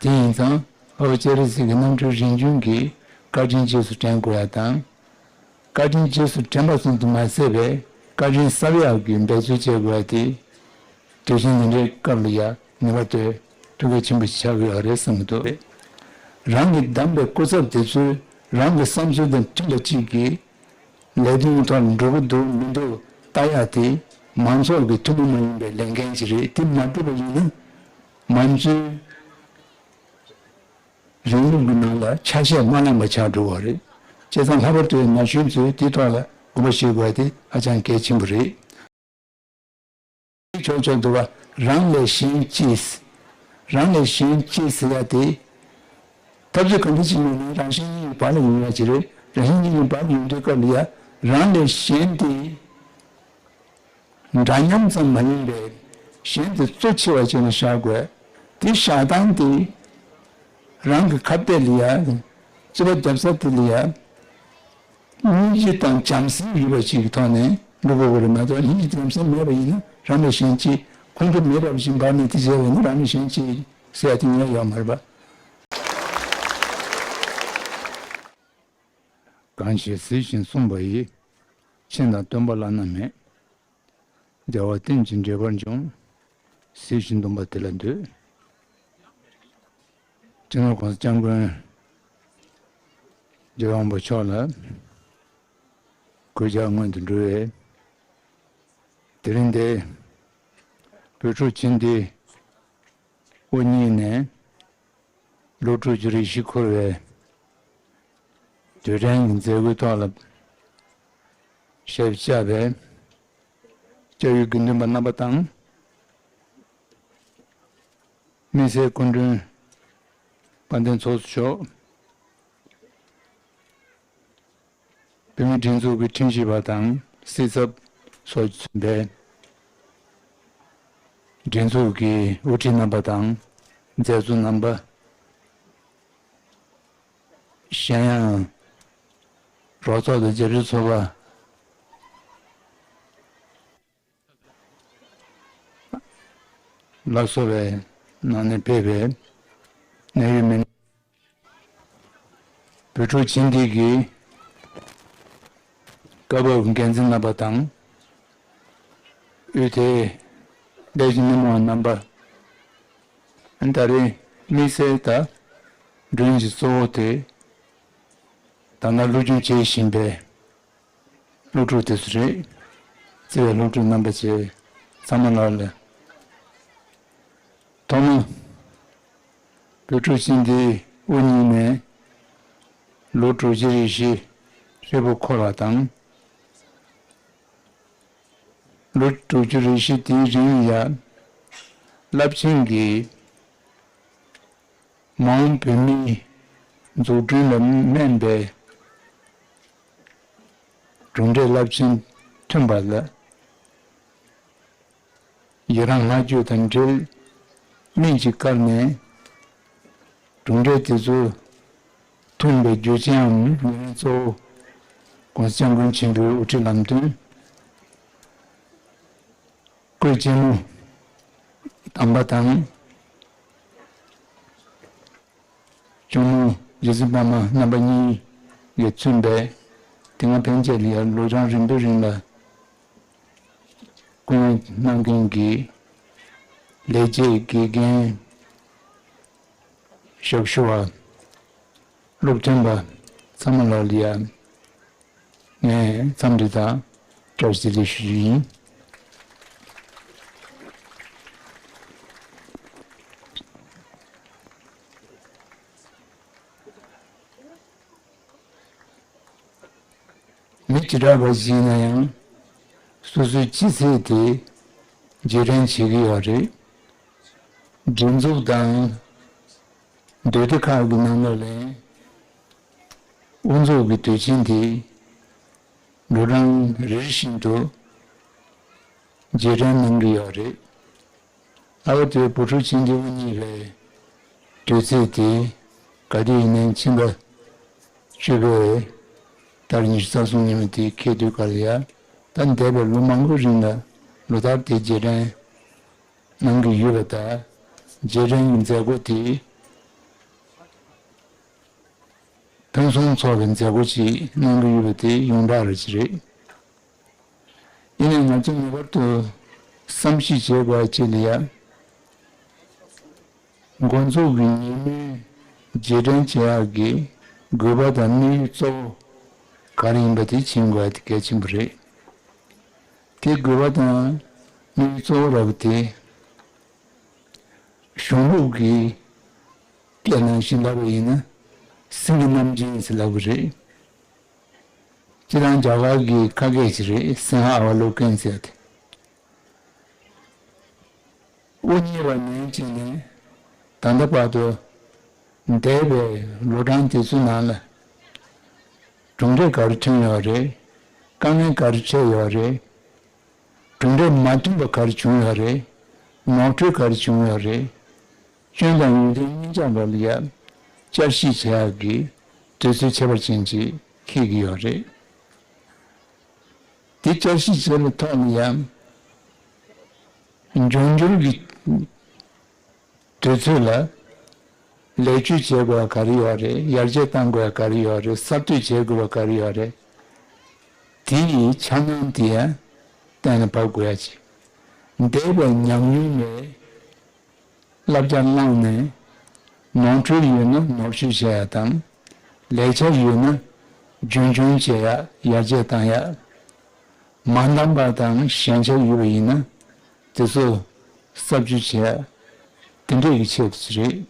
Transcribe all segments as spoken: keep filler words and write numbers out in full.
དེ་ཡིན་ཙང་ཨ་བོ་སྤྱན་རས་གཟིགས་ཀྱི་རྣམ་འཕྲུལ་རིམ་བྱོན་གྱི་བཀའ་དྲིན་རྗེས་སུ་དྲན་དགོས་ཡ་དང་། བཀའ་དྲིན་རྗེས་སུ་དྲན་པ་ཙམ་དུ་མ་ཟད་པའི་བཀའ་དྲིན་གསབ་ཡག་གི་འབད་རྩོལ་བྱེད་དགོས་ཡ་དེ། དུས་ཆེན་འདི་འདྲའི་སྐབས་ལ་ཡ་ངེས་པར་དུ་ཐུགས་ཁུར་ཆེན་པོ་ཞིག་ཆགས་ཀྱི་ཡོད་རེད་བསམ་གྱི་འདུག་རང་གིས་བདམས་པའི་སྐུ་ཚབ་དེ་ཚོས་རང་གི་བསམ་ཚུལ་དང་མཐུན་པ་གཅིག་གིས་ལས་དོན་ཐོག་འགྲོ་གི་འདུག་མི་འདུག་ལྟ་ཡ་དེ་མང་ཚོགས་ཀྱི་ཐུན་མོང་མ་ཡིན་པའི་ལས་འགན་ཅིག་རེད། དེ་མ་འགྲུབ་པ་ཡིན་ན་མང་གཙོའི་རིང་ལུགས་ཀྱི་ནང་ལ་ཆ་ཤས་མ་ལངས་པ་ཆགས་འགྲོ་བ་རེད། བྱས་ཙང་ལྷག་པར་དུ་ན་གཞོན་ཚོས་དེའི་ཐོག་ལ་དགོངས་པ་བཞེས་དགོས་པ་དེ་ཧ་ཅང་གལ་ཆེན་པོ་རེད། ཆོག་ཆོག་འདུག་བ། རང་ལས་གཞན་གཅེས། རང་ལས་གཞན་གཅེས་ཟེར་ཡ་དེ། འཐབ་རྩོད་ག་འདྲ་ཅིག་ཡོང་ན་རང་གཞན་གཉིས་ཀྱི་བར་ལ་ཡོང་ཡ་ཅིག་རེད། རང་གཞན་གཉིས་ཀྱི་བར་ལ་ཡོང་དུས་སྐབས་ལ་ཡ་རང་ལས་གཞན་དེ། འདྲ་མཉམ་ཙམ་མ་ཡིན་པའི་གཞན་དེ་གཙོ་ཆེ་བ་བྱས་ནས་བཞག་དགོས། དེ་བཞག་སྟངས་དེ་རང་གི་ཁ་གཏད་ལ་ཡ། རྩོད་པ་རྒྱབ་ས་དེ་ལ་ཡ། སྙིང་རྗེ་དང་བྱམས་སེམས་ཡོད་པ་ཞིག་གི་ཐོག་ནས་འགྲོ་དགོས་པ་རེད་མ་གཏོགས། སྙིང་རྗེ་དང་བྱམས་སེམས་མེད་པ་ཡིན་ན་རང་ལས་གཞན་གཅེས། ཁོང་ཁྲོ་མེད་པ་བཞིན་འབར་ནས་དེ་བྱས་པ་ཡིན་ན་རང་ལས་གཞན་གཅེས་ཟེར་ཡ་དེ་ཡིན་ཡ་ཡོད་མ་རེད་པ། གང་ཞིག་གཟིགས་ཤིང་གསུངས་པ་ཡིས། མཁྱེན་དང་སྟོན་པ་བླ་ན་མེད། བདེ་བ་རྟེན་ཅིང་འབྲེལ་བར་འབྱུང་། གཟིགས་ཤིང་འདུན་པ་དེ་ལ་འདུད། སྤྱི་ནོར་༸གོང་ས་༸སྐྱབས་མགོན་རྒྱལ་བའི་དབང་པོ་མཆོག་ལ་གུས་ཕྱག་སྔོན་དུ་འགྲོ་བའི་དེ་རིང་འདིར་བོད་ཕྲུག་ཆེན་འདི་དབུ་བརྙེས་ནས་ལོ་དྲུག་ཅུ་རེ་བཞི་འཁོར་བའི་དུས་དྲན་གྱི་མཛད་སྒོའི་ཐོག་ལ་ཞབས་བཅགས་པའི་སྐྱབས་ཡུལ་དགེ་འདུན་པ་རྣམ་པ་དང་། དམིགས་བསལ་སྐུ་མགྲོན་དཔལ་ལྡན་ཚོགས་གཙོ་མཆོག་བོད་མིའི་སྒྲིག་འཛུགས་ཀྱི་ཁྲིམས་ཞིབ་པ་དང་སྲིད་ཚབ་སོགས་མཚོན་པའི་སྒྲིག་འཛུགས་ཀྱི་དབུ་ཁྲིད་རྣམ་པ་དང་མཛད་གཙོ་རྣམ་པ། གཞན་ཡང་རོགས་ཚོགས་དང་རྒྱབ་སྐྱོར་ཚོགས་པ་ལ་སོགས་པའི་ནང་ནས་ཕེབས་པའི་གནད་ཡོད་མི་སྣ། བོད་ཕྲུག་ཆེན་འདི་གི་སྐབས་བབ་འགན་འཛིན་རྣམ་པ་དང་། དབུས་ཐའི་ལས་བྱེད་སྣེ་མོ་བ་རྣམ་པ། ད་རེས་དམིགས་བསལ་ད་མགྲོན་གྱི་གཙོ་བོ་དེ་ད་ལྟ་སློབ་སྦྱོང་བྱེད་བཞིན་པའི་སློབ་ཕྲུག་དེ་ཚོ་རེད། བརྩེ་བའི་སློབ་ཕྲུག་རྣམ་པ་བཅས་ཚང་མ་ལ་ལ། ཐོག་མ་བོད་ཕྲུག་ཆེན་འདི་དབུ་བརྙེས་ནས་ལོ་དྲུག་ཅུ་རེ་བཞི་ཧྲིལ་པོ་འཁོར་བ་དང་། ལོ་དྲུག་ཅུ་རེ་བཞི་དེའི་རིང་ཡ། རླབས་ཆེན་གྱི་མ་འོངས་བོད་མིའི་འཛུགས་སྐྲུན་ལ་སྨན་པའི་གྲུབ་འབྲས་རླབས་ཆེན་ཐོན་པ་ལ་ཡི་རང་བསྔགས་བརྗོད་དང་འབྲེལ་སྨན་གྱིས་བཀར་ནས། གྲུབ་འབྲས་དེ་ཚོ་ཐོན་པའི་རྒྱུ་རྐྱེན་འམ་ཉེ་རིང་གཙོ་བོ་༸གོང་ས་༸སྐྱབས་མགོན་ཆེན་པོའི་དབུ་ཁྲིད་ལམ་སྟོན། སྐུའི་གཅེན་མོ་དམ་པ་དང་། གཅུང་མོ་རྗེ་བཙུན་པདྨ་རྣམ་པ་གཉིས་ཀྱིས་མཚོན་པའི་དེ་སྔ་ཕན་ཆད་ལ་ཡང་ལོ་གྲངས་རིང་པོའི་རིང་ལ་སྐུ་ངོ་གནང་མཁན་གྱི་ལས་བྱེད་དགེ་རྒན། ཞབས་ཞུ་བ། སློབ་སྟོན་པ་ཚང་མ་ལ་ལ་ཡ། ངས་འཚམས་འདྲི་དང་བཀྲ་ཤིས་བདེ་ལེགས་ཞུ་རྒྱུ་ཡིན། མི་ཇི་འདྲ་བ་ཞིག་ཡིན་ན་ཡང་སོ་སོའི་སྤྱི་ཚེས་དེ་རྗེས་དྲན་བྱེད་ཀྱི་ཡོད་རེད། སྒྲིག་འཛུགས་དང་སྡེ་སྡོད་ཁག་གི་ནང་ལ་ལས་དབུ་འཛུགས་ཀྱི་དུས་ཆེན་དེ་ལོ་གྲངས་རེ་རེ་བཞིན་དུ་རྗེས་དྲན་གནང་གི་ཡོད་རེད། ཨ་བ་དེ་བུ་ཕྲུག་ཆེན་འདི་དབུ་བརྙེས་པའི་དུས་ཚེས་དེ་ག་དུས་ཡིན་ནའི་ཕྱི་ཟླ་བཅུ་པའི་ཟླ་ཉི་ཤུ་རྩ་གསུམ་ཉིན་མོ་དེ་འཁེལ་དུས་ག་ལ་ཡ། ད་འདས་པའི་ལོ་མང་པོའི་རིང་ལ་ལོ་ལྟར་དེ་རྗེས་དྲན་གནང་གི་ཡོད་པ་དང་། རྗེས་དྲན་གྱི་མཛད་སྒོ་དེ་ ཚོགས་ཚོགས་པའི་མཛད་སྒོ་ཅིག་གནང་གི་ཡོད་པ་དེ་ཡོངས་གྲགས་རེད་ཅིག་རེད། ཡིན་ནའི་ང་ཚོས་ངེས་པར་དུ་བསམ་གཞིག་བྱེད་དགོས་པ་ཅིག་ལ་ཡ། འགོ་འཛུགས་ཀྱི་ཉིན་མོའི་རྗེས་དྲན་བྱེད་ཡག་གི་དགོས་པ་དང་དམིགས་ཡུལ་གཙོ་བོ་ག་རེ་ཡིན་པ་དེ་མཁྱེན་དགོས་པ་དེ་གལ་ཆེན་པོ་རེད། དེའི་དགོས་པ་དང་དམིགས་ཡུལ་གཙོ་བོ་ར་བ་དེ། གཞུང་ལུགས་ཀྱི་སྐད་ནང་བཞིན་ལབ་པ་ཡིན་ན། སེམས་ཀྱི་རྣམ་འགྱུར་ཟེར་ལབ་པ་རེད། སྤྱིར་བཏང་རྒྱ་གར་གྱི་ཁ་སྐད་ཅིག་རེད། སེམས་ཧ་ཨ་བ་ལོ་ཀན་ཟེར་ཏེ། དབུ་བརྙེས་པ་ནས་བྱས་ནས་ད་ལྟ་བར་དུ་འདས་པའི་ལོ་གྲངས་དེ་ཚོའི་ནང་ལ། གྲུབ་འབྲས་ག་རེ་ཐོན་ཡོད་རེད། དཀའ་ངལ་ག་རེ་འཕྲད་ཡོད་རེད། གྲུབ་འབྲས་མ་ཐོན་པ་ག་རེ་བྱུང་ཡོད་རེད། ནོར་འཁྲུལ་ག་རེ་བྱུང་ཡོད་རེད། སྐྱོན་དང་ཡོན་ཏན་གཉིས་ཆ་བར་ལ་ཡ་བསྐྱར་ཞིབ་བྱེད་ཡག་གི་དུས་ཚོད་ཁྱད་པར་ཅན་ཅིག་འཁེལ་གྱི་ཡོད་རེད། དེ་བསྐྱར་ཞིབ་བྱེད་པའི་ཐོག་ནས་ཡང་འབྱུང་འགྱུར་གྱི་དུས་ཚོད་ལ་ལེགས་བཅོས་བྱེད་དགོས་པ་ག་རེ་ཡོད་རེད། ཡར་རྒྱས་གཏང་དགོས་པ་ག་རེ་ཡོད་རེད། གསར་གཏོད་བྱེད་དགོས་པ་ག་རེ་ཡོད་རེད། དེ་ཡི་འཆར་སྣང་དེ་ཡང་གཏན་ལ་ཕབ་དགོས་ཡ་ཅིག་འདས་པའི་ཉམས་མྱོང་ལས་བསླབ་བྱ་བླངས་ནས། ནོར་འཁྲུལ་ཡོད་ན་ནོར་བཅོས་བྱེད་ཡ་དང་། ལེགས་ཆ་ཡོད་ན་རྒྱུན་འཁྱོངས་བྱེད་ཡ། ཡར་རྒྱས་གཏང་ཡ། མ་འདང་པ་དང་ཞན་ཆ་ཡོད་པ་ཡིན་ན་དེ་ཚོ་གསབ་འཇུག་བྱེད་ཡ། དེ་འདྲས་ཀྱི་ཆེད་དུ་རེད།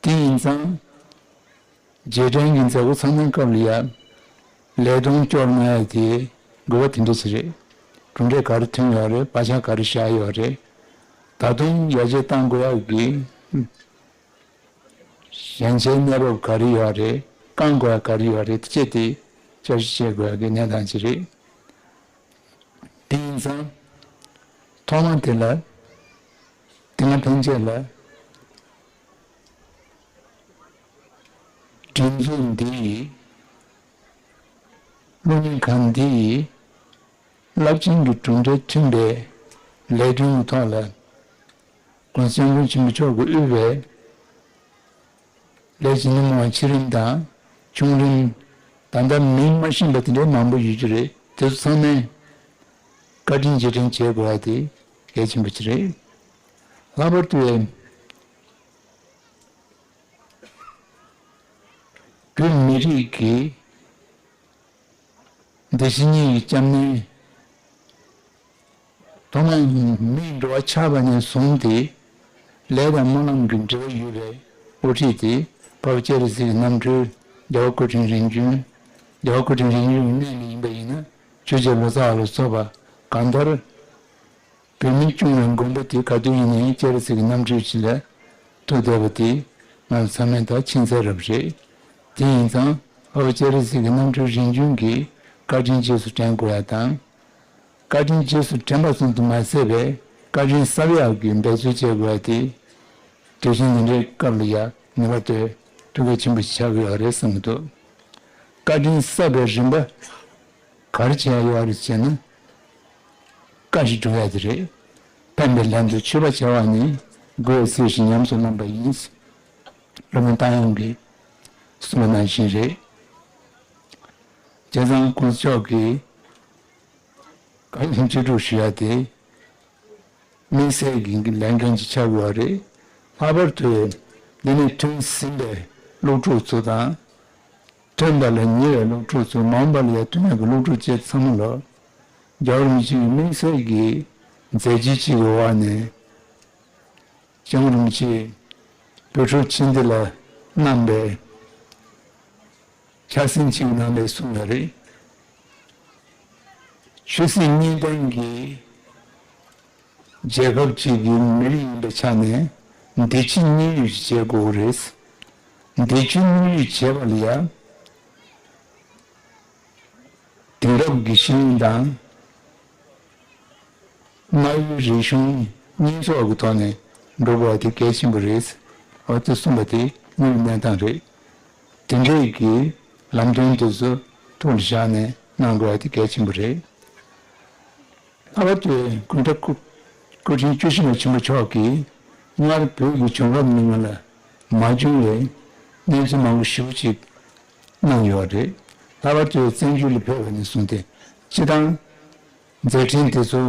དེ་ཡིན་ཙང་། རྗེས་དྲན་གྱི་མཛད་སྒོ་ཚང་མའི་སྐབས་ལ་ཡ། ལས་དོན་སྐྱོར་གནང་ཡ་དེ་དགོས་པ་དེ་འདྲ་ཞིག་རེད། གྲུབ་འབྲས་ག་རེ་ཐོན་ཡོད་རེད། བག་ཆགས་ག་རེ་བཞག་ཡོད་རེད། ད་དུང་ཡར་རྒྱས་གཏང་དགོས་ཡག་གི་ཞན་ཆའི་གནས་བབ་ག་རེ་ཡོད་རེད། བསྐང་དགོས་ཡག་ག་རེ་ཡོད་རེད། དེ་བཅས་དེ་བསྐྱར་ཞིབ་བྱེད་དགོས་ཡག་གི་གནས་སྟངས་ཅིག་རེད། དེ་ཡིན་ཙང་། ཐོག་མ་དེ་ལ། དེ་སྔ་ཕན་ཆད་ལ། སྒྲིག་འཛུགས་འདི་ཡིས། སློབ་གཉེར་ཁང་འདི་ཡིས། རླབས་ཆེན་གྱི་གྲུབ་འབྲས་ཐོན་པའི་ལས་དོན་གྱི་ཐོག་ལ། ༸གོང་ས་༸སྐྱབས་མགོན་ཆེན་པོ་མཆོག་གིས་དབུས་པའི་ལས་བྱེད་མི་མང་ཕྱི་རིམ་དང་ཆུང་རིམ། ད་ལྟ་མིང་མ་ཤེས་པ་དེ་འདྲའི་མང་པོ་ཡོད་ཀྱི་རེད། དེ་ཚོ་ཚང་མས་བཀའ་དྲིན་རྗེས་དྲན་བྱེད་དགོས་པ་དེ་གལ་ཆེན་པོ་ཅིག་རེད། ལྷག་པར་དུ་བོད་མི་རིགས་ཀྱི་བདེ་སྐྱིད་གཉིས་ཀྱི་སྐྱབས་གནས། ཐོག་མར་མིའི་འགྲོ་བ་ཆགས་པ་ནས་བཟུང་སྟེ། ལས་དང་སྨོན་ལམ་གྱི་འབྲེལ་བ་ཡོད་པའི་དབུ་ཁྲིད་དེ་འཕགས་པ་སྤྱན་རས་གཟིགས་ཀྱི་རྣམ་སྤྲུལ་རྒྱལ་བ་སྐུ་ཕྲེང་རིམ་བྱོན། རྒྱལ་བ་སྐུ་ཕྲེང་རིམ་བྱོན་གྱི་གནས་ལ་ཡིན་པ་ཡིན་ན། ཆོས་རྗེ་ལོ་ཙཱ་བ་ལ་སོགས་པ་གང་ལྟར། བོད་མི་སྐྱོང་བའི་དགོན་པ་དེ་ག་དུས་ཡིན་ནའི་སྤྱན་རས་གཟིགས་ཀྱི་རྣམ་སྤྲུལ་ཅིག་ལ་ཐུག་བསྡད་པ་དེ་ང་ཚོ་ཚང་མས་ད་མཁྱེན་གསལ་རབ་རེད། དེ་ཡིན་ཙང་འཕགས་པ་སྤྱན་རས་གཟིགས་ཀྱི་རྣམ་སྤྲུལ་རིམ་བྱོན་གྱི་བཀའ་དྲིན་རྗེས་སུ་དྲན་དགོས་ཡ་དང་། བཀའ་དྲིན་རྗེས་སུ་དྲན་པ་ཙམ་དུ་མ་ཟད་པའི་བཀའ་དྲིན་གསབ་ཡག་གི་འབད་རྩོལ་བྱེད་དགོས་ཡ་དེ། དུས་ཆེན་འདི་འདྲའི་སྐབས་ལ་ཡ་ངེས་པར་དུ་ཐུགས་ཁུར་ཆེན་པོ་ཞིག་ཆགས་ཀྱི་ཡོད་རེད་བསམ་གྱི་འདུག་བཀའ་དྲིན་གསབ་པའི་རིམ་པ། ག་རེ་བྱས་ཡོད་རེད་ཅེ་ན། བཀའ་བཞིན་སྒྲུབ་ཡ་དེ་རེད། ཕན་པའི་ལན་དུ་མཆོད་པ་བྱ་བ་ནི། དགེ་བའི་ཚིག་བཞིན་ཉམས་སུ་བླངས་པ་ཡིན། སློབ་དཔོན་རྟ་དབྱངས་ཀྱིས་གསུངས་པ་ནང་བཞིན་རེད། བྱས་ཙང་དཀོན་མཆོག་གིས་བཀའ་དྲིན་རྗེས་དྲན་ཞུ་ཡ་དེ། དམིགས་བསལ་གྱི་ལས་འགན་ཅིག་ཆགས་ཡོད་རེད། ལྷག་པར་དུ་འདི་ནས་ཐོན་ཟིན་པའི་སློབ་ཕྲུག་ཚོ་དང་། ཐོན་པ་ལས་ཉེ་བའི་སློབ་ཕྲུག་ཚོ། མ་འོངས་པ་ལ་ཡང་ཐོན་ཡག་གི་སློབ་ཕྲུག་བཅས་ཚང་མ་ལ། རྒྱལ་བ་རིན་པོ་ཆེའི་དམིགས་བསལ་གྱི་མཛད་རྗེས་ཅིག་གི་འོག་ནས། སྐྱབས་མགོན་རིན་པོ་ཆེས་བོད་ཕྲུག་ཆེན་འདི་ལ་གནང་པའི་ཕྱག་སེན་ཅིག་གནང་པའི་གསུང་ཡོད་རེད། ཆོས་སྲིད་གཉིས་ལྡན་གྱི་རྒྱལ་ཁབ་ཅིག་གི་མི་རིགས་ཡིན་པའི་ཆ་ནས་བདེ་སྐྱིད་གཉིས་ཡོད་ཅིག་བྱེད་དགོས་རེད། བདེ་སྐྱིད་གཉིས་ཡོད་བྱེད་པ་ལ་ཡང་། དེང་རབས་ཀྱི་ཤེས་ཡོན་དང་། སྔ་ཡོད་རིག་གཞུང་གཉིས་ཚོགས་ཀྱི་ཐོག་ནས་འགྲོ་དགོས་པ་དེ་གལ་ཆེན་པོ་རེད། འོ་དེ་གསུངས་པ་དེ་དངོས་ཡོད་གནས་སྟངས་རེད། དེ་འདྲའི་གི་ལམ་སྟོན་དེ་ཚོ་ཐུགས་ལ་བཞག་ནས་གནང་དགོས་པ་དེ་གལ་ཆེན་པོ་རེད། ལྷག་པར་དུ་སྐུ་ཕྲེང་སྐུ་སྐུ་ཕྲེང་བཅུ་བཞི་པ་ཆེན་པོ་མཆོག་གིས་སྔར་བོད་ཀྱི་བྱུང་རབས་མི་སྣ་ལ་མ་བྱུང་བའི་གནས་ཚུལ་མང་པོ་ཞེ་པོ་ཅིག་ གནང་ཡོད་རེད། ལྷག་པར་དུ་བཙན་བྱོལ་ལ་ཕེབས་པ་ནས་བཟུང་སྟེ་སྤྱི་བཏང་མཛད་འཕྲིན་དེ་ཚོ་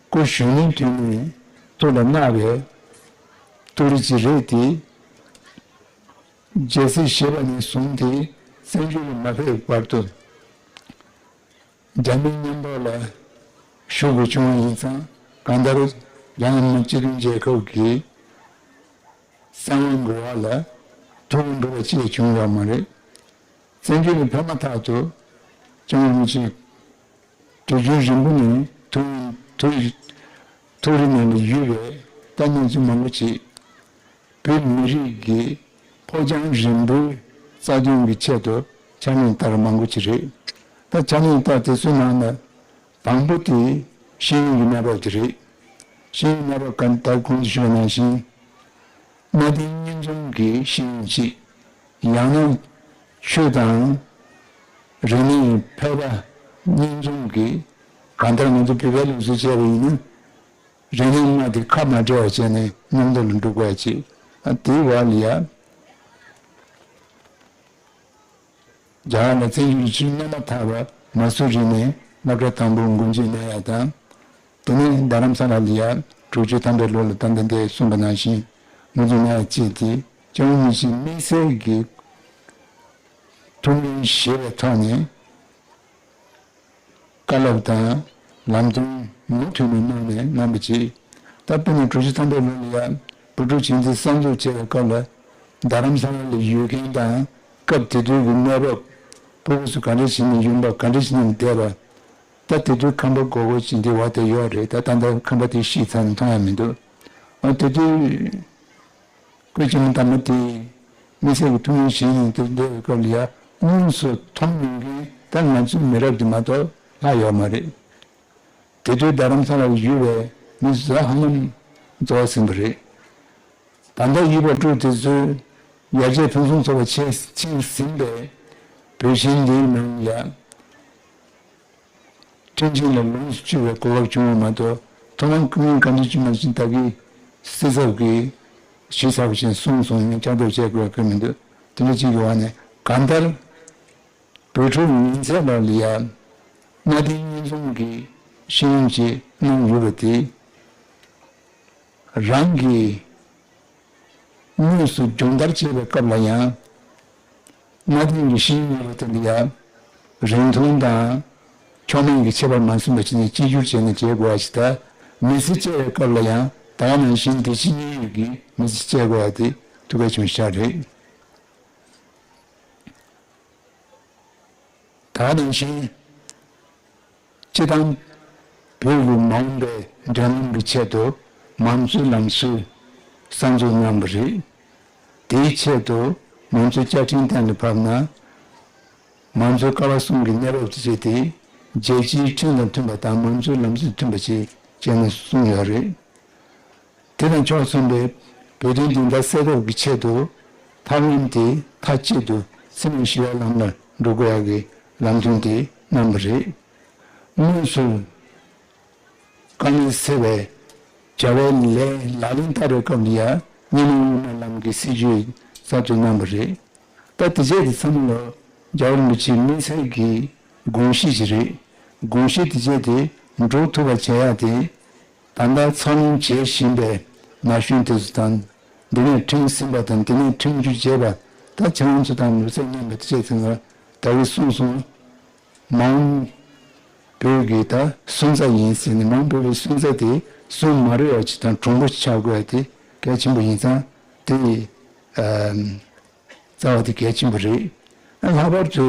སྐུ་གཞོན་ནུའི་དུས་ནས་ཐུགས་ལ་བརྣག་པའི་རྟོགས་རིགས་ཅིག་རེད་དེ། རྒྱལ་སྲིད་བཞེས་པ་ནས་བཟུང་སྟེ་བཙན་བྱོལ་ལ་མ་ཕེབས་བར་དུ། རྒྱ་མི་མཉམ་འབྲེལ་ལ་ཞུགས་དགོས་བྱུང་བ་ཡིན་ཙང་། གང་ལྟར་རྒྱ་ནག་མི་དམངས་སྤྱི་མཐུན་རྒྱལ་ཁབ་ཀྱི་གསང་བའི་འགོ་བ་ལ་ཐུགས་འགྲོ་བ་ཅིག་བྱུང་ཡོད་མ་རེད། བཙན་བྱོལ་ནས་ཕེབས་མ་ཐག་ཏུ་སྐྱབས་མགོན་རིན་པོ་ཆེ་དུས་རྒྱུན་རིང་པོ་ནས་ཐུགས་ཐུགས་ཐུགས་རི་ནང་ལ་ཡོད་པའི་ད་གནས་ཚུལ་མང་པོ་ཅིག་བོད་མི་རིགས་ཀྱི་ཕོ་བྲང་རིམ་པའི་རྩ་དོན་གྱི་ཆེད་དུ་ཕྱག་ལས་བསྟར་མང་པོ་ཅིག་རེད། ད་ཕྱག་ལས་བསྟར་དེ་ཚོའི་ནང་ལ་དང་པོ་དེ་ཤེས་ཡོན་གྱི་གནས་བབ་དེ་རེད། ཤེས་ཡོན་གནས་བབ་གང་ལྟར་གོང་དུ་ཞུས་པ་ནང་བཞིན། གནའ་དེང་གཉིས་འཛོམས་ཀྱི་ཤེས་ཡོན་ཅིག་ཡང་ན་ཆོས་དང་རིག་གནས་ཕལ་པ་གཉིས་འཛོམས་ཀྱི། གང་ལྟར་ང་ཚོ་བོད་པའི་ལུགས་སྲོལ་བྱས་པ་ཡིན་ན། རིག་གནས་ལྔ་དེ་ཁ་མ་བྲལ་བ་བྱས་ནས་མཉམ་དུ་ལ་འགྲོ་དགོས་ཡ་ཅིག་ཨ་དེའི་འོག་ལ་ཡ། རྒྱ་གར་ལ་བཙན་བྱོལ་ནས་ཕྱིར་མངོན་མ་ཐག་པ་མ་སུ་རི་ནས་སློབ་གྲྭ་དང་པོ་འགོ་འཛུགས་གནང་ཡ་དང་། དེ་ནས་རྡ་རམ་ས་ལ་ལ་ཡ་དྲུག་ཅུ་ཐམ་པའི་ལོ་ལ་ད་ལྟ་འདས་གསུངས་པ་ནང་བཞིན་འགོ་འཛུགས་གནང་ཡ་བཅས་ཏེ། སྐྱབས་མགོན་རིན་པོ་ཆེ་དམིགས་བསལ་གྱི་ཐུགས་འགན་བཞེས་པའི་ཐོག་ནས། བཀའ་སློབ་དང་ལམ་སྟོན་མུ་མཐུད་ནས་གནང་ནས་གནང་བ་བཅས། ད་དཔེར་ན་དྲུག་ཅུ་ཐམ་པའི་ལོ་ལ་ཡང་བོད་ཕྲུག་བྱིངས་འཛིན་གསར་འཛུགས་བྱས་པའི་སྐབས་ལ། རྡ་རམ་ས་ལ་ལ་ཡོད་མཁན་དང་སྐབས་དེ་དུས་ཀྱི་གནས་བབ། སྤུ་གུ་ཚོ་ག་འདྲ་བྱས་ནས་ཡོང་པ། ག་འདྲ་བྱས་ནས་བསྡད་པ། ད་དེ་དུས་ཁང་པ་སྒོར་སྒོར་ཅིག་འདི་བ་དེ་ཡོད་རེད། ད་ད་ལྟ་ཁང་པ་དེ་ཕྱིས་ཚར་ནས་མཐོང་ཡ་མི་འདུག་ཨ་དེ་དུས། སྐུ་ཕྲེང་དང་པོ་དེ་དམིགས་བསལ་གྱི་ཐུགས་འགན་བཞེས་ནས་དེར་བསྡད་པའི་སྐབས་ལ་ཡ། དངོས་སུ་མཐོང་མྱོང་མཁན་ད་ང་ཚོའི་མི་རབས་དེ་མ་གཏོགས་ལྷག་ཡོད་མ་རེད། དེ་དུས་རྡ་རམ་ས་ལར་ཡོད་པའི་མི་ཚོ་ཧ་ལམ་རྫོགས་ཟིན་པ་རེད། ད་ལྟ་ཡོད་པའི་ཕྲུ་གུ་དེ་ཚོས་ཡར་རྒྱས་ཕུན་སུམ་ཚོགས་པ་ཕྱིན་ཕྱིན་ཟིན་པའི་བོད་ཆེན་འདིའི་ནང་ལ་ཡ། ཁྲིམས་ཆེན་ལ་ལོངས་སུ་སྤྱོད་པའི་གོ་སྐབས་བྱུང་བ་མ་གཏོགས། ཐོག་མར་སྐུ་ངོ་བཀའ་དྲིན་ཅན་མ་ཅིག་ད་གིན་སྲིད་ཚབ་ཀྱིས་ཞུས་ཚར་བ་ཅིག་གསུངས་སོང་ནས་བསྐྱར་ཟློས་བྱེད་དགོས་ཀྱི་མི་འདུག་དེ་འདྲ་ཅིག་ཡོད་པ་ནས། གང་ལྟར་བོད་ཕྲུག་ཉིན་མཚན་ལ་ལ་ཡ་གནའ་དེང་གཉིས་འཛོམས་ཀྱི་ཤེས་ཡོན་ཅིག་གནང་ཡོད་པ་དེ། རང་གི་དངོས་སུ་སྦྱོང་བརྡར་བྱེད་པའི་སྐབས་ལ་ཡང་། གནའ་དེང་གི་ཤེས་ཡོན་ཡོད་པ་དེ་འདི་ཡང་རིང་ཐུང་དང་ཕྱོགས་མེད་ཀྱི་ཁྱད་པར་མ་སོན་པ་བྱས་ནས་གཅིག་གྱུར་བྱས་ནས་བྱེད་དགོས་པ་ཞིག་དང་། མི་ཚེ་སྐྱེལ་བའི་སྐབས་ལ་ཡང་ད་ག་ནང་བཞིན་བདེ་སྐྱིད་མཉན་ཡོད་ཀྱི་མི་ཚེ་སྐྱེལ་དགོས་པ་དེ་ཐུགས་གལ་ཆེན་པོ་ཞིག་རེད། ད་ག་ནང་བཞིན། སྤྱི་བཏང་བོད་ཀྱི་མ་འོངས་པའི་འབྲེལ་ལམ་གྱི་ཆེད་དུ་མང་གཙོའི་ལམ་སྲོལ་གསར་འཛུགས་གནང་བ་རེད། དེའི་ཆེད་དུ་མང་གཙོའི་བཅའ་ཁྲིམས་གཏན་ལ་ཕབ་ན། མང་གཙོའི་ཀ་བ་གསུམ་གྱི་གནས་བབ་དེ་བྱས་ཏེ། རྒྱལ་སྤྱིའི་ཁྲིམས་དང་མཐུན་པ་དང་མང་གཙོའི་ལམ་སྲོལ་མཐུན་པ་བྱེད་ཅེས་ནས་གསུངས་ཡོད་རེད། དེ་དང་ཕྱོགས་མཚུངས་པའི་བོད་དོན་བདེན་མཐའ་གསལ་ཐབས་ཀྱི་ཆེད་དུ་ཐབས་ལམ་དེ་མཐའ་གཅིག་ཏུ་འཚེ་མེད་ཞི་བའི་ལམ་ལ་འགྲོ་དགོས་ཡག་གི་ལམ་སྟོན་དེ་གནང་བ་རེད། དངོས་སུ་དཀའ་ངལ་སེལ་བའི་བྱ་བའི་ལས་ལག་ལེན་བསྟར་བའི་སྐབས་ལ་ཡང་གཉིས་སྨན་དབུ་མའི་ལམ་གྱི་སྲིད་བྱུས་གསར་གཏོད་གནང་བ་རེད། ད་དེ་བྱས་དེ་ཚང་མ་ལ་རྒྱལ་བ་རིན་པོ་ཆེའི་དམིགས་བསལ་གྱི་དགོངས་གཞི་ཞིག་རེད། དགོངས་གཞི་དེ་བྱས་དེ་འགྲུབ་ཐུབ་པ་བྱེད་ཡག་དེ། ད་ལྟ་འཚར་ལོངས་བྱེད་བཞིན་པའི་ན་གཞོན་དེ་ཚོ་དང་། འདི་ནས་ཁྲིམས་ཟིན་པ་དང་། འདི་ནས་ཁྲིམས་བཅུ་བརྗེས་པ། ད་ཁྱེད་རང་ཚོ་དང་ལུས་རྩལ་མཉམ་པ་དེ་བྱས་ཚེ་ང་ད་གིན་གསུངས་སོང་། མ་འོངས་བོད་ཀྱི་ད་སོན་རྩ་ཡིན་ཟེར་ནས། མ་འོངས་བོད་པའི་སོན་རྩ་དེ་སོན་མ་རུལ་བ་ཅིག་དང་གྲུང་པོ་ཆགས་དགོས་ཡ་དེ་གལ་ཆེན་པོ་ཡིན་ཙང་། དེ་ཨ་རྩ་བ་དེ་གལ་ཆེན་པོ་རེད། ལྷག་པར་དུ་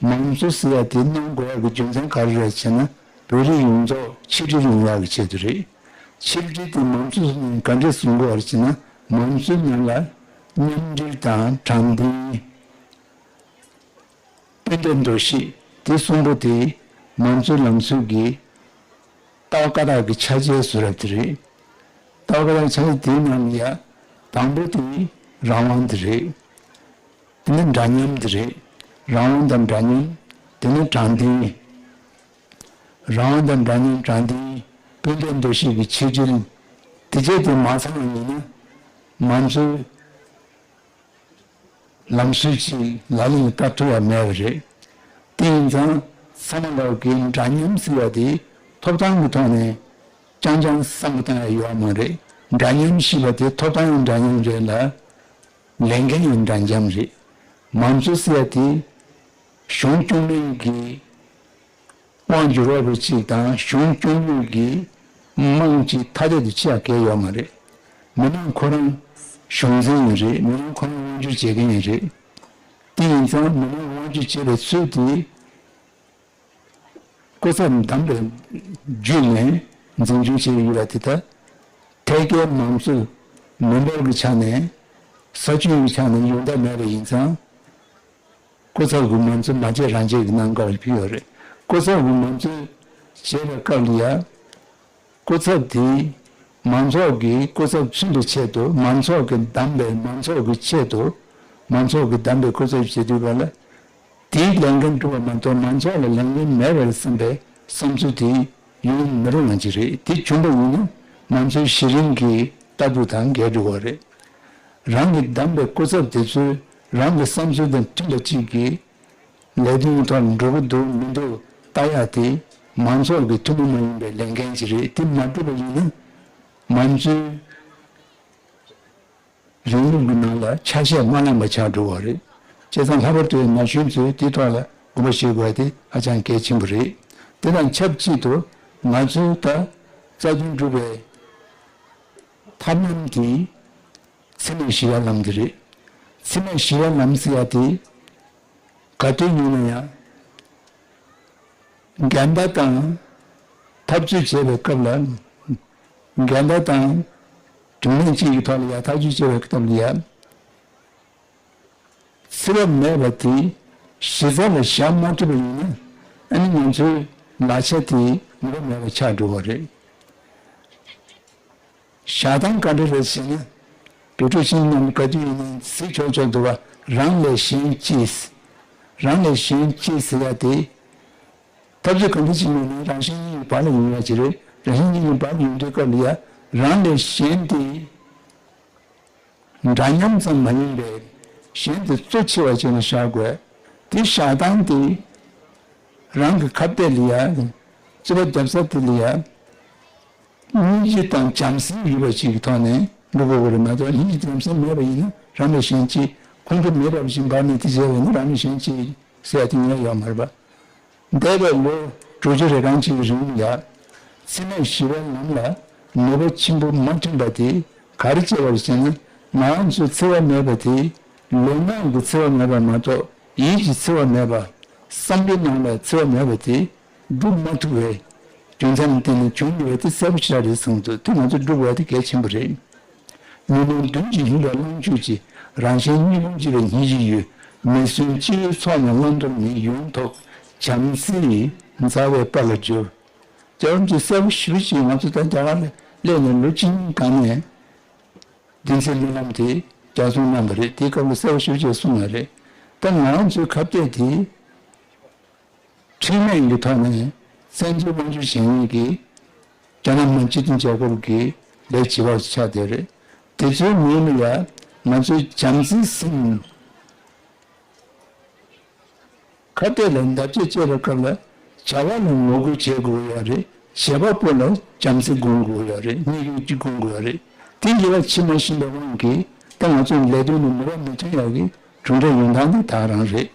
མང་གཙོ་ཟེར་ཡ་དེ་གནང་དགོས་ཡ་གི་རྒྱུ་མཚན་ག་རེ་རེད་ཟེར་ན། བོད་རིགས་ཡོངས་རྫོགས་ཆིག་སྒྲིལ་ཡོང་ཡ་གི་ཆེད་དུ་རེད། ཆིག་སྒྲིལ་དེ་མང་གཙོ་ནང་ག་འདྲས་བཟུང་དགོས་པ་རེད་ཟེར་ན། མང་གཙོའི་ནང་ལ་མཉམ་འབྲེལ་དང་དྲང་བདེན། སྤུན་ཟླའི་འདུ་ཤེས། དེ་གསུམ་པོ་དེ་མང་གཙོའི་ལམ་སྲོལ་གྱི་ལྟ་བ་བཀའ་རྟགས་ཀྱི་ཆ་བྱད་བཟོ་རབས་དེ་རེད། ལྟ་བ་བཀའ་རྟགས་ཆ་བྱད་དེའི་ནང་ལ་ཡ་དང་པོ་དེ་རང་དབང་དེ་རེད། དེ་ནས་འདྲ་མཉམ་དེ་རེད། རང་དབང་དང་འདྲ་མཉམ། དེ་ནས་དྲང་བདེན། རང་དབང་དང་འདྲ་མཉམ། དྲང་བདེན། སྤུན་ཟླའི་འདུ་ཤེས་ཀྱི་ཆིག་སྒྲིལ། དེ་བྱས་དེ་མ་ཚང་བ་ཡིན་ན་མང་གཙོའི་ ལམ་སྲོལ་ཅིག་ལག་ལེན་ལ་བསྟར་ཐུབ་ཡ་མེད་པ་རེད། དེ་ཡིན་ཙང་ཚང་མ་ལོག་གི་འདྲ་མཉམ་ཟེར་བ་དེ་ཐོབ་ཐང་གི་ཐོག་ནས་རྐྱང་རྐྱང་བསམ་བློ་བཏང་ཡ་ཡོད་མ་རེད། འདྲ་མཉམ་ཞེས་པ་དེ་ཐོབ་ཐང་ཡང་འདྲ་མཉམ་རེད་ལ། ལས་འགན་ཡང་འདྲ་མཉམ་རེད། མང་གཙོ་ཟེར་ཡ་དེ་གཞུང་སྐྱོང་མཁན་གྱི་དབང་སྒྱུར་བ་རུ་གཅིག་དང་གཞུང་སྐྱོང་ལུགས་ཀྱི་དམངས་ཀྱི་ཐ་དད་དུ་ཆགས་གལ་ཡོད་མ་རེད། མི་མང་ཁོ་རང་གཞུང་འཛིན་ཡིན་རེད། མི་མང་ཁོ་རང་དབང་སྒྱུར་བྱེད་མཁན་ཡིན་རེད། དེ་ཡིན་ཙང་མི་མང་དབང་སྒྱུར་བྱེད་པའི་ཚུལ་དེ་སྐུ་ཚབ་བདམས་པའི་བརྒྱུད་ནས་འཛིན་སྐྱོང་བྱེད་ཀྱི་ཡོད་པ་དེ་ལྟར། ཐད་ཀའི་མང་གཙོ་མི་འབོར་གྱི་ཆ་ནས་ས་ཁྱོན་གྱི་ཆ་ནས་ཡོང་ཐབས་མེད་པ་ཡིན་ཙང་། སྐུ་ཚབ་ཀྱི་མང་གཙོ་མ་བྱེད་རང་བྱེད་ཀྱི་གནང་སྐབས་ཕུལ་ཡོད་རེད། སྐུ་ཚབ་ཀྱི་མང་གཙོ་བྱེད་པའི་སྐབས་ལ་ཡང་། སྐུ་ཚབ་དེས་མང་ཚོགས་ཀྱི་སྐུ་ཚབ་ཚུལ་གྱི་ཆེད་དུ། མང་ཚོགས་ཀྱིས་བདམས་པའི་མང་ཚོགས་ཀྱི་ཆེད་དུ། མང་ཚོགས་ཀྱིས་བདམས་པའི་སྐུ་ཚབ་བྱེད་དུས་ག་ལ། དེའི་ལས་འགན་སྒྲུབ་པ་མ་གཏོགས་མང་ཚོགས་ལ་ལས་འགན་མེད་པར་བསམ་པའི་བསམ་ཚུལ་དེ་ཡོང་མི་རུང་བ་ཅིག་རེད། དེ་བྱུང་པ་ཡིན་ན་མང་གཙོའི་གཞི་རིམ་གྱི་ལྟ་གྲུབ་དང་འགལ་འགྲོ་བ་རེད། རང་གིས་བདམས་པའི་སྐུ་ཚབ་དེ་ཚོས་རང་གི་བསམ་ཚུལ་དང་མཐུན་པ་གཅིག་གིས་ལས་དོན་ཐོག་འགྲོ་གི་འདུག་མི་འདུག་ལྟ་ཡག་དེ་མང་ཚོགས་ཀྱི་ཐུན་མོང་མ་ཡིན་པའི་ལས་འགན་ཅིག་རེད། དེ་མ་འགྲུབ་པ་ཡིན་ན་མང་གཙོའི་རིང་ལུགས་ཀྱི་ནང་ལ་ཆ་ཤས་མ་ལངས་པ་ཆགས་འགྲོ་བ་རེད། བྱས་ཙང་ལྷག་པར་དུ་ན་གཞོན་ཚོས་དེའི་ཐོག་ལ་དགོངས་པ་བཞེས་དགོས་པ་དེ་ཧ་ཅང་གལ་ཆེན་པོ་རེད། དེ་དང་ཆབས་ཅིག་ཏུ་ང་ཚོའི་ད་རྩ་དོན་སྒྲུབ་པའི་ཐབས་ལམ་དེ་འཚེ་མེད་ཞི་བའི་ལམ་དེ་རེད། འཚེ་མེད་ཞི་བའི་ལམ་ཟེར་ཡ་དེ་ག་དུས་ཡིན་ན་ཡང་། འགལ་ཟླ་དང་འཐབ་རྩོད་བྱེད་པའི་སྐབས་ལ། འགལ་ཟླ་དང་དོན་གཉིས་གཅིག་གི་ཐོག་ལ་ཡ་ཐག་གཅོད་བྱེད་པའི་སྐབས་ལ་ཡ། འཚེ་བ་མེད་པ་དེ་གཞི་རྩ་ལ་བཞག་མ་ཐུབ་པ་ཡིན་ན། ཨ་ནི་ང་ཚོའི་ལག་ཆ་དེ་ནུས་པ་མེད་པ་ཆགས་འགྲོ་བ་རེད། བཞག་སྟངས་ག་འདྲ་རེད་ཟེར་ན། བོད་ཕྲུག་ཤིང་རྣམས་ག་དུས་ཡིན་ནའི་གཟིགས་ཆོག་ཆོག་འདུག་བ། རང་ལས་གཞན་གཅེས། རང་ལས་གཞན་གཅེས་ཟེར་ཡ་དེ། འཐབ་རྩོད་ག་འདྲ་ཅིག་ཡོད་ནའི་རང་གཞན་གཉིས་ཀྱི་བར་ལ་ཡོང་ཡ་ཅིག་རེད། རང་གཞན་གཉིས་ཀྱི་བར་ལ་ཡོང་དུས་སྐབས་ལ་ཡ། རང་ལས་གཞན་དེ་འདྲ་མཉམ་ཙམ་མ་ཡིན་པའི་གཞན་དེ་གཙོ་ཆེ་བ་བྱས་ནས་བཞག་དགོས། དེ་བཞག་སྟངས་དེ་རང་གི་ཁ་གཏད་ལ་ཡ། རྩོད་པ་རྒྱབ་ས་དེ་ལ་ཡ། སྙིང་རྗེ་དང་བྱམས་སེམས་ཡོད་པ་ཞིག་གི་ཐོག་ནས་འགྲོ་དགོས་པ་རེད་མ་གཏོགས། སྙིང་རྗེ་དང་བྱམས་སེམས་མེད་པ་ཡིན་ན་རང་ལས་གཞན་གཅེས། ཁོང་ཁྲོ་མེད་པ་བཞིན་འབར་ནས་དེ་བྱས་པ་ཡིན་ན་རང་ལས་གཞན་གཅེས་ཟེར་ཡ་དེ་ཡོང་ཡ་ཡོད་མ་རེད་པ། འདས་པའི་ལོ་དྲུག་ཅུ་རེ་གྲངས་ཅིག་གི་རིང་ལ་འཚེ་མེད་ཞི་བའི་ལམ་ལ་ནུས་པ་ཆེན་པོ་མ་ཐོན་པ་དེ་ག་རེ་བྱས་པ་རེད་ཟེར་ན། ང་རང་ཚོའི་འཚེ་བ་མེད་པ་དེ་ལུས་ངག་གི་འཚེ་བ་མེད་པ་མ་གཏོགས་ཡིད་ཀྱི་འཚེ་བ་མེད་པ། བསམ་པའི་ནང་ལ་འཚེ་བ་མེད་པ་དེ་སྒྲུབ་མ་ཐུབ་པའི་རྒྱུ་མཚན་ལ་བརྟེན་ནས་བྱུང་ཡོད་པ་དེ་གསལ་པོ་ཞེ་དྲག་རེད་གསུངས་འདུག་དེ་ང་ཚོས་སྒྲུབ་དགོས་པ་དེ་གལ་ཆེན་པོ་རེད། ཉོན་མོངས་བདུན་གྱིས་ལྷུན་པའི་གླང་ཆོས་ཀྱི། རང་གཞན་གཉིས་ཕུང་བྱེད་པའི་སྙིང་རྗེ་ཡོད། མི་བསྲུན་སྤྱི་བོའི་ཚོགས་རྣམས་བླང་དོར་མེད། ཡོངས་ཐོབ་བྱམས་བརྩེའི་མཛའ་བའི་དཔལ་ལ་སྦྱོར། རྒྱལ་བ་རིན་པོ་ཆེས་གསལ་པོ་ཞེ་པོ་ཅིག་ང་ཚོ་ད་རྒྱ་གར་ལ་སླེབས་ནས་ལོ་གཅིག་གཉིས་སྒང་ནས་བདེན་ཚིག་སྨོན་ལམ་དེ་རྒྱ་གསུང་གནང་བ་རེད། དེའི་སྐབས་ལ་གསལ་པོ་ཞེ་པོ་ཅིག་གསུངས་པ་རེད། ད་ང་རང་ཚོའི་ཁ་གཏད་དེ། འཁྲུལ་མེད་ཀྱི་ཐོག་ནས་བཙན་འཛུལ་དབང་སྒྱུར་བྱེད་མཁན་གྱི་རྒྱ་ནག་མི་དམངས་སྤྱི་མཐུན་རྒྱལ་ཁབ་ཀྱི་ལས་བྱེད་པ་ཆགས་བསྡད་རེད། དེ་ཚོའི་ངོས་ནས་ཡང་ང་ཚོའི་བྱམས་བརྩེའི་སེམས། ཁ་གཏད་ལ་བརྡབ་གཅོད་བྱེད་པའི་སྐབས་ལ་བྱ་བ་ལ་ངོ་རྒོལ་བྱེད་དགོས་ཡོད་རེད། བྱེད་པ་པོ་ལ་བྱམས་བརྩེ་སྒོམ་དགོས་ཡོད་རེད། སྙིང་རུས་ཀྱིས་སྒོམ་དགོས་ཡོད་རེད། དེ་ཡོད་པ་ཕྱིན་མ་ཤེས་པའི་དབང་གིས་ད་ང་ཚོའི་ལས་དོན་ལ་ནུས་པ་མི་ཐོན་ཡག་གི་གྲུབ་འབྲས་ཡོང་སྟངས་དེ་ད་ག་རང་རེད།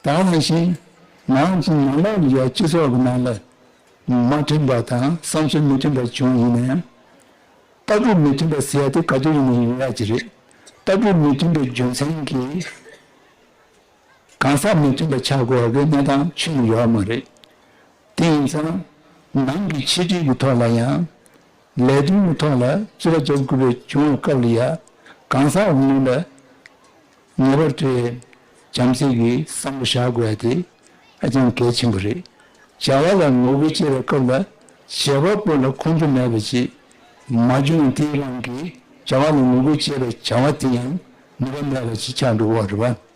ད་ག་ནང་བཞིན་ང་རང་ཚོ་ནང་ལོགས་ལ་ཡ་སྤྱི་ཚོགས་ཀྱི་ནང་ལ་མ་མཐུན་པ་དང་བསམ་ཚུལ་མི་མཐུན་པ་བྱུང་ཡིན་ན་ཡང་། ལྟ་གྲུབ་མི་མཐུན་པ་ཟེར་ཡ་དེ་ག་དུས་ཡིན་ན་ཡོང་ཡ་ཅིག་རེད། ལྟ་གྲུབ་མི་མཐུན་པའི་རྒྱུ་མཚན་གྱིས་གང་ཟག་མི་མཐུན་པ་ཆགས་དགོས་པ་གི་གནས་སྟངས་ཁྱོན་ནས་ཡོད་མ་རེད། དེ་ཡིན་ཙང་ནང་གི་ཆེ་འབྲིང་གི་ཐོག་ལ་ཡང་། ལས་དོན་གྱི་ཐོག་ལ་རྩོད་པ་རྒྱབ་དགོས་པའི་བྱུང་བའི་སྐབས་ལ་ཡ། གང་ཟག་ངོས་ལ་ངེས་པར་དུ་བྱམས་བརྩེ་གི་བསམ་བློ་བཞག་དགོས་ཡ་དེ་ཧ་ཅང་གལ་ཆེན་པོ་རེད། བྱ་བ་ལ་ངོ་རྒོལ་བྱེད་པའི་སྐབས་ལ་བྱེད་པ་པོ་ལ་ཁོང་ཁྲོ་མེད་པ་ཅིག་མ་བྱུང་། དེའི་རང་གིས་བྱ་བ་ལ་ངོ་རྒོལ་བྱེད་པའི་བྱ་བ་དེ་ཡང་ནུས་པ་མེད་པ་ཅིག་ཆགས་འགྲོ་གི་ཡོད་རེད་པ།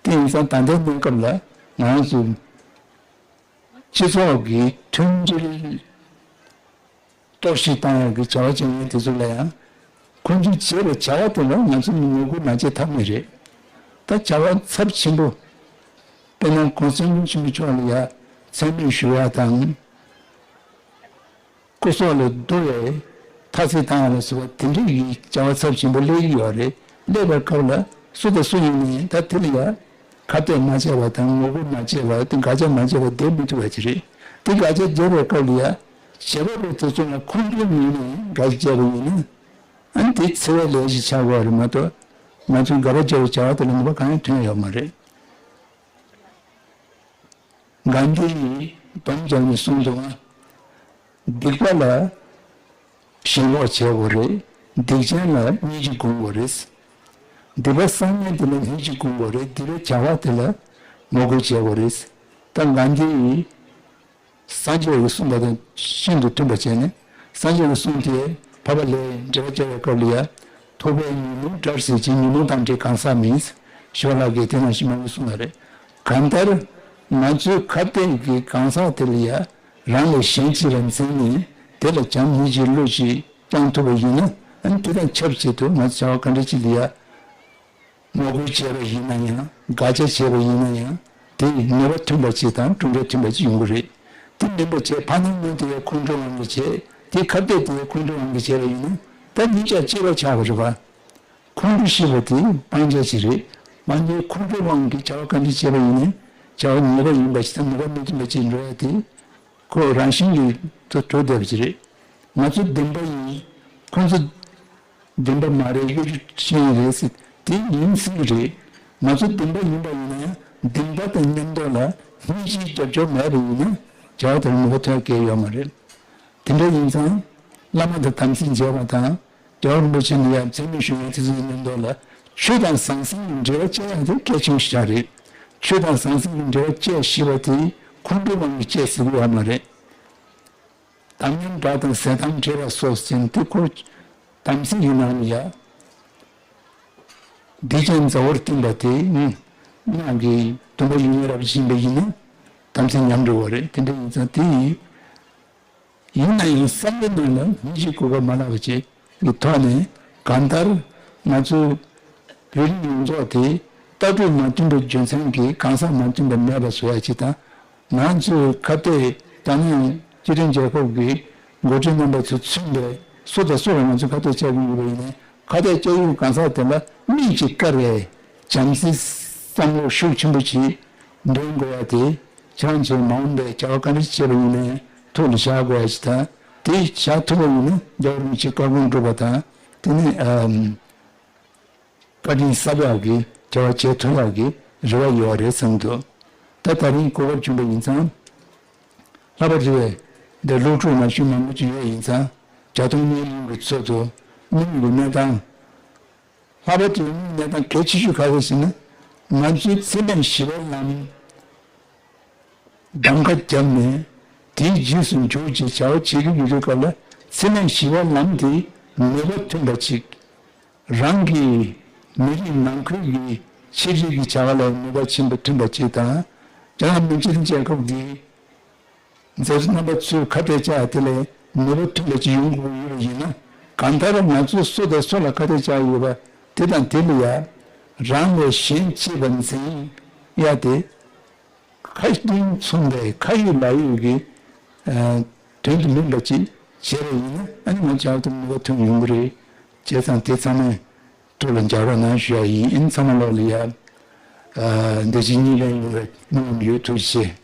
དེ་ཡིན་ཙང་ད་ལྟའི་གནས་སྐབས་ལ་ང་རང་ཚོ་སྤྱི་ཚོགས་ཀྱི་མཐུན་སྒྲིལ་གཏོར་བཤིག་བཏང་ཡག་གི་བྱ་བ་བྱེད་མཁན་དེ་ཚོ་ལ་ཡང་ཁོང་ཚོས་བྱས་པའི་བྱ་བ་དེ་ལ་ང་ཚོས་ངོ་རྒོལ་མ་བྱེད་ཐབས་མེད་རེད། ད་བྱ་བ་ཚབས་ཆེན་པོ། དཔེར་ན་༸གོང་ས་༸སྐྱབས་མགོན་ཆེན་པོ་མཆོག་ལ་ཡ་མཚན་སྨད་ཞུ་ཡ་དང་། སྐུ་སྲོག་ལ་བསྡུ་བའི་ཐ་ཚིག་བཏང་ཡ་ལ་སོགས་པ་དེ་འདྲའི་གི་བྱ་བ་ཚབས་ཆེན་པོ་སླེབས་ཀྱི་ཡོད་རེད། སླེབས་པའི་སྐབས་ལ་སུ་དང་སུ་ཡིན་ནའི་ད་དེ་ལ་ཡ་ཁ་གཏད་མ་བྱས་པ་དང་ངོ་རྒོལ་མ་བྱས་པ་དེ་དགག་བྱ་མ་བྱས་པ་བསྡད་མི་ཐུབ་པ་ཅིག་རེད། དེ་དགག་བྱ་བརྒྱབ་པའི་སྐབས་ལ་ཡ་བྱེད་པ་པོ་དེ་ཚོ་ལ་ཁོང་ཁྲོའི་ངོས་ནས་དགག་བྱ་བརྒྱབ་པ་ཡིན་ན། ཨ་ནི་དེ་འཚེ་བའི་ལས་ཤིག་ཆགས་དགོས་པ་རེད་མ་གཏོགས། ང་ཚོས་དགག་པ་བརྒྱབ་པའི་བྱ་བ་དེ་ལ་ནུས་པ་གང་ཡང་ཐོན་ཡོད་མ་རེད། གྷན་དྷི་ཡིས་འབུམ་རྒྱབ་ནས་གསུངས་འདུག་ཨ། སྡིག་པ་ལ་ཞེན་ལོག་བྱེད་དགོས་རེད། སྡིག་ཅན་ལ་སྙིང་རྗེ་སྒོམ་དགོས་རེད། སྡིག་པ་བསགས་མཁན་དེ་ལ་སྙིང་རྗེ་སྒོམ་དགོས་རེད། སྡིག་པའི་བྱ་བ་དེ་ལ་ངོ་རྒོལ་བྱེད་དགོས་རེད། ད་གྷན་དྷི་ཡིས། སངས་རྒྱས་ཀྱིས་གསུངས་པ་དང་ཤིན་ཏུ་མཐུན་པར་བྱས་ནས། སངས་རྒྱས་ཀྱི་གསུང་དེ་འཕགས་པ་ལྷས་འགྲེལ་པ་བྱ་བའི་སྐབས་ལ་ཡ། ཐུབ་པས་ཉོན་མོངས་བྲལ་ཟེར་གྱི། ཉོན་མོངས་དང་བྲལ་གང་ཟག་མིན། ཞི་བ་ལྷ་གིས་དེ་ནང་བཞིན་མང་པོ་གསུངས་པ་རེད། གང་ལྟར་ང་ཚོའི་ཁ་གཏད་ཀྱི་གང་ཟག་དེ་ལ་ཡ་རང་ལས་གཞན་གཅེས་པར་འཛིན་ནས་དེ་ལ་བྱམས་སྙིང་རྗེའི་བློ་ཞིག་བཅངས་ཐུབ་པ་ཡིན་ན། ཨ་ནི་དེ་དང་ཆབས་ཅིག་ཏུ་ང་ཚོ་བྱ་བ་ག་འདྲ་ཅིག་ལ་ཡ། ངོ་རྒོལ་བྱས་པ་ཡིན་ན་ཡང་། དགག་བྱ་བྱས་པ་ཡིན་ན་ཡང་། དེ་ནུས་པ་ཐོན་པ་ཅིག་དང་གྲུབ་འབྲས་ཐོན་པ་ཅིག་ཡོང་གི་རེད། དེ་མིན་པ་བྱས། ཕར་ནང་ནང་དེ་ཡང་ཁོང་ཁྲོའི་དབང་གིས་བྱས། དེ་ཁ་གཏད་དེ་ཡང་ཁོང་ཁྲོའི་དབང་གིས་བྱས་པ་ཡིན་ན། ད་གཉིས་ཆ་གཅིག་པ་ཆགས་པ་རེད་པ། ཁོང་ཁྲོ་ཞེས་པ་དེ་སྤང་བྱ་ཅིག་རེད། མ་ནི་ཁོང་ཁྲོའི་དབང་གིས་བྱ་བ་ག་འདྲ་བྱས་པ་ཡིན་ནའི་བྱ་བ་ཉེས་པ་ཡིན་པ་ཞིག་དང་ནུས་པ་མི་ཐོན་པ་ཅིག་འགྲོ་ཡ་དེ། ཁོ་རང་བཞིན་གྱིས་དུ་གྲོལ་བསྡད་པ་ཅིག་རེད། ང་ཚོ་བདེན་པ་ཡིན། ཁོང་ཚོ་བདེན་པ་མ་རེད། གཡོ་སྒྱུ་ཤེས་ཡོན་རེད་ཟེར། དེ་ཡིན་སྲིད་ཀྱི་རེད། ང་ཚོ་བདེན་པ་ཡིན་པ་ཡིན་ན་ཡང་། བདེན་པ་དང་མཉམ་དུ་ལ་སྙིང་རྗེའི་རྒྱབ་སྐྱོར་མེད་པ་ཡིན་ན། བྱ་བ་དེར་ནུས་པ་ཐོན་གྱི་ཡོད་མ་རེད། དེ་འདྲ་ཡིན་ཙང་། བླ་མ་དང་དམ་ཚིག་འཇལ་བ་དང་། རྒྱལ་བ་རིན་པོ་ཆེ་ལ་ཡང་མཚན་སྨད་ཞུ་མཁན་དེ་ཚོ་ཡིན་མདོག་ལ། ཆོས་དང་ཟང་ཟིང་གི་འབྲེལ་བ་བཅད་ཡག་དེ་གལ་ཆེན་ཞིག་རེད། ཆོས་དང་ཟང་ཟིང་གི་འབྲེལ་བ་བཅད་ཤེས་པ་དེ་ཁོང་ཁྲོའི་དབང་གིས་བཅད་ཟེར་གྱི་ཡོད་མ་རེད། དམ་ཉམས་དགྲ་དང་ཟས་དམ་འདྲེས་པ་སོགས་ཟེར་དེ་ཁོ། དམ་ཚིག་གི་ནང་ལ་ཡ། སྡིག་ཅན་མཛའ་བོར་བསྟེན་པ་དེ་ནི་སྔགས་ཀྱི་སྡོམ་པ་ཡོན་ཏན་རབ་ཅིག་ཡིན་པ་ཡིན་ན། དམ་ཚིག་ཉམས་འགྲོ་བ་རེད། དེ་འདྲ་ཡིན་ཙང་དེ་ཡིན། ཡིན་ན་ཡང་བསམ་བློའི་ནང་ལ་སྙིང་རྗེའི་གོ་སྐབས་མ་བརླག་པ་བྱེད་ཀྱི་ཐོག་ནས། གང་ལྟར་ང་ཚོ་བོད་རིགས་ཡོངས་རྫོགས་དེ་ལྟ་གྲུབ་མ་མཐུན་པའི་རྒྱུ་མཚན་གྱིས་གང་ཟག་མ་མཐུན་པ་མེད་པ་བཟོ་ཡ་ཅིག་དང་། ང་ཚོའི་ཁ་གཏད་ད་ནང་སྤྱི་མཐུན་རྒྱལ་ཁབ་ཀྱི་འགོ་ཁྲིད་རྣམ་པ་ཚོས་མཚོན་པའི་སུ་དང་སུ་ལ་ང་ཚོས་ཁ་གཏད་བཅག་གི་ཡོད་པ་ཡིན་ནའི། ཁ་གཏད་བཅག་ཡུལ་གང་ཟག་དེ་ལ་དམིགས་ཀྱིས་བཀར་བའི་བྱམས་བརྩེའི་བསམ་བློ་ཤུགས་ཆེན་པོ་ཞིག་འདོན་དགོས་ཡ་དེ། ཁྱེད་རང་ཚོས་མ་འོངས་པའི་བྱ་བ་ག་འདྲ་བྱེད་པ་ཡིན་ནའི་ཐུགས་ལ་བཞག་དགོས་ཡ་ཞིག་དང་། དེ་བཞག་ཐུབ་པ་ཡིན་ན་རྒྱལ་བ་རིན་པོ་ཆེའི་བཀའ་དགོངས་སྒྲུབ་པ་དང་། དེ་ནས་ཨམ། བཀའ་དྲིན་གསབ་ཡག་གི་བྱ་བ་བྱེད་ཐུབ་ཡག་གི་རེ་བ་ཡོད་རེད་བསམ་འདུག་ད་ད་རིང་གོ་སྐབས་བྱུང་བ་ཡིན་ཙང་། ལྷག་པར་དུ་འདིར་སློབ་ཕྲུག་ནང་བཞིན་མང་པོ་ཅིག་ཡོད་ཡིན་ཙང་། བྱ་བཏང་གཉེར་ལེན་གྱི་ཚོགས་གཙོ་གཉིས་ཀྱི་གནས་སྟངས། ལྷག་པར་དུ་གནས་སྟངས་གལ་ཆེ་ཤོས་ག་རེ་ཟེར་ན། ང་ཚོའི་འཚེ་མེད་ཞི་བའི་ལམ་གདམ་ཁ་བརྒྱབ་ནས་དེའི་རྗེས་སུ་འཇུག་ཅེས་བྱ་བ་བྱེད་ཀྱི་ཡོད་པའི་སྐབས་ལ། འཚེ་མེད་ཞི་བའི་ལམ་དེ་ནུས་པ་ཐོན་པ་ཅིག་རང་གི་མི་རིགས་ནང་ཁུལ་གྱི་ཆེད་སྒྲིག་གི་བྱ་བ་ལ་ནུས་པ་ཆེན་པོ་ཐོན་པ་ཅིག་དང་། རྒྱ་ནག་མི་སྤྱི་མཐུན་རྒྱལ་ཁབ་ཀྱི་མཛད་གཙོ་རྣམ་པ་ཚོས་ཁ་གཏད་བཅག་དེ་ལས་ནུས་པ་ཐོན་པ་ཅིག་ཡོང་དགོས་ཡོད་པ་ཡིན་ན། གང་ལྟར་ང་ཚོས་སུ་དང་སུ་ལ་ཁ་གཏད་བཅག་ཡོད་པ་དེ་དང་དེ་ལ་ཡ། རང་ལས་གཞན་གཅེས་པར་འཛིན་ཡ་དེ། ཁ་རླུང་འཚུབ་པའི་ཁ་ཡོད་ལག་ཡོད་ཀྱི་ཨ་དོན་དུ་མིན་པ་ཅིག་བྱས་པ་ཡིན་ན། ཨ་ནི་ང་ཚོ་ཨ་ཏུ་ནུས་པ་ཐོན་ཡོང་གི་རེད། བྱས་ཙང་དེ་ཚང་མས་ཐུགས་ལ་འཇགས་རོགས་གནང་ཞུ་ཡ་ཡིན། ཨ་ནི་ཚང་མ་ལོག་ལ་ཡ། ཨ་འདི་བཞིན་གཉིས་ལན་ཡོང་བའི་སྨོན་ལམ་ཡོད། ཐུགས་རྗེ་ཆེ།